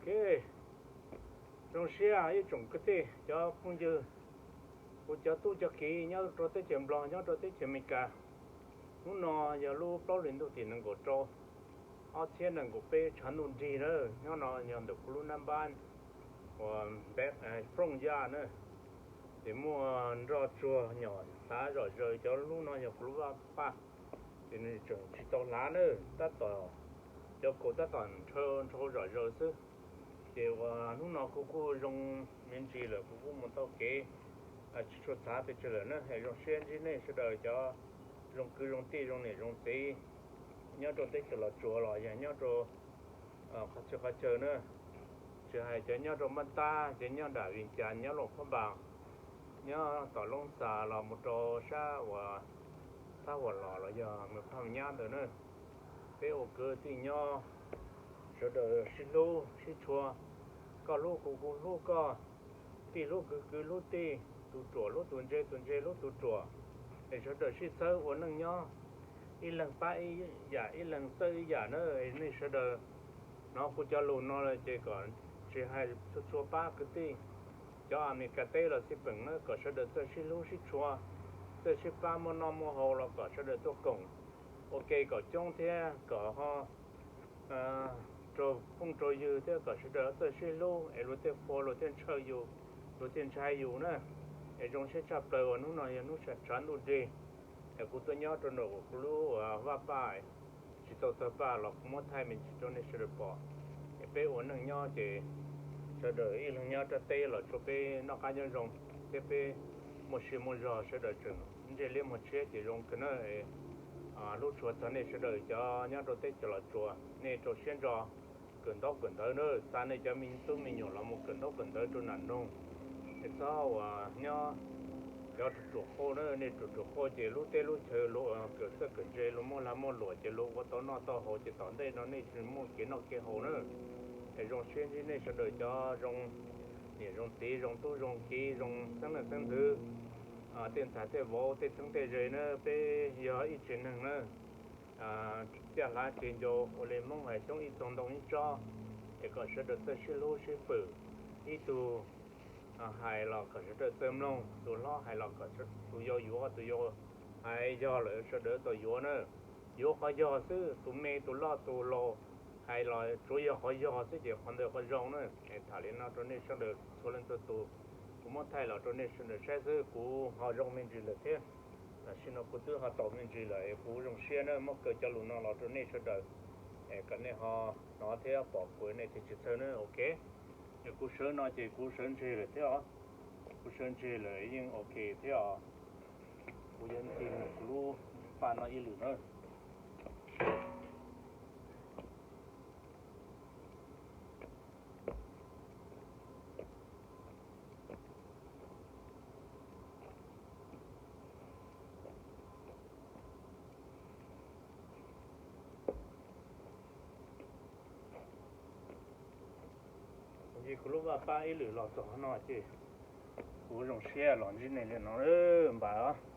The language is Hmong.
Zoo siab ib tsoom kwv tij cov phooj ywg, kuv cov tub cov kiv nyob rau teb chaws Nplog, nyob rau teb chaws Amelikas. Hnub no yog lub plaub hlis ntuj tim nees nkaum rau, ob txhiab nees nkaum peb tshav ntuj nrig na. Nyob no yog ntawm kuv lub nab npab uas Frooj Yaj na, ces muaj nroj tsuag nyom hlav zom zaws. Cov lub no yog kuv lub vaj paj, ces nws tseem tsis tau hlav na, tab tom, cov kaus tab tom nrhau nrhau zom zaws xwb. Ces uas hnub no kuv kuj zoo me ntsis lawm, kuv kuj mus taug kev tsis tshua txhav pes tsawg lawm na. Zoo siab ntsib nej sawv daws cov zoo kwv zoo tij zoo niam zoo txiv nyob rau teb chaws Los Tsuas los yog nyob rau qhov txhia qhov chaw na, tsis hais cov nyob rau npaj tab, cov nyob nram Vij Cas, nyob Luam Phab Npas, nyob tom Loob Xas los mus rau sab uas Thab Huam Los los yog Mes Phaj Nyab ntawd na. Peb ua kwv tij nyob, sawv daws sib hlub sib tshua, koj hlub kuv kuv hlub koj, tij hlub kwv kwv hlub tij, tus ruam hlub tus ntse tus ntse hlub tus ruam, es sawv daws sib txhawb ua neej nyob, ib leeg pab ib yam ib leeg txawj ib yam na. Nej sawv daws hnov kuv cov lus no lawm ces kom tsis hais txhua txhua pab kwv tij, cov Amelikas teb los xij peem na, kom sawv daws txawj sib hlub sib tshua, txawj sib pab muaj noj muaj haus los kom sawv daws tuaj koom ua ke kom coob thiab kom ho raug phooj raug ywg thiab kom sawv daws txawj sib hlub es luag thiaj fua luag thiaj ntshaw yus, luag thiaj ntshai yus na. Es zoo siab tshaj plaws uas hnub no yog hnub tshav ntuj nrig, es kuv tuaj nyob rau nram kuv lub vaj paj, tsis tau tawg paj los kuv muab thaij me ntsis rau nej sawv daws pom. Es peb ua neej nyob ces sawv daws ib leeg nyob rau teb los tsuav peb noj qab nyob zoo thiab peb muaj sia muaj zog sawv daws tseem ntsej liab muag tshiab ces zoo kawg na. Hlub tshua txog nej sawv daws cov nyob rau teb chaws Los Tsuas, nej rau siab ntso kawm ntaub kawm ntawv na, xa nej cov me tub me nyuam los mus kawm ntaub kawm ntawv rau nram nroog, es txhob uas nyob cov ruam ruam qauj na, nej ruam ruam qauj ces lub teb lub chaw luag kawm txawj kawm ntse luag muaj lag muaj luam ces luag ua tau noj tau haus ces tom ntej no nej tsis muaj kev noj kev haus na. Es zoo siab ntsib nej sawv daws cov zoo niam zoo txiv zoo tub zoo kiv zoo xeeb leej xeeb ntxwv, tej ntxhais tej vauv tej txheeb tej ze na, peb yog ib tsev neeg na. Caj hlav kev ncau ua li Hmoob hais xyoob ib txog ntoo ib tsob, es kom sawv daws txawj sib hlub sib fwm, ib tug hais los kom sawv daws txawj mloog, tus hlob hais los kom tus yau yuav, tus yau hais yog lawm sawv daws tau yuav na. Yuav qhov yog xwb, tus me tus loj tus laus hais los tsuav yog qhov yog xwb ces qhov ntawd qhov zoo na. Es tham li no rau nej sawv daws txhua leej txhua tus, kuv muab thaij los rau nej sawv daws saib xwb, kuv ho zoo me ntsis lawm thiab. Tam sim no kuv twb ho tau me ntsis lawm es kuv zoo siab na muab kaw cov lus no los rau nej sawv daws, es kom nej ho hnov thiab pom kuv nej thiaj tsis txhawj na, ok. Es kuv sawv no ces kuv sawv ntseg lawm thiab os, kuv sawv ntseg lawm yeej ok thiab os. Kuv yuav ncig mus kuv lub paj no ib lwm na. Kuv ncig kuv lub vaj paj ib lwm los txog qhov no ces kuv zoo siab los ntsib nej li no npawg.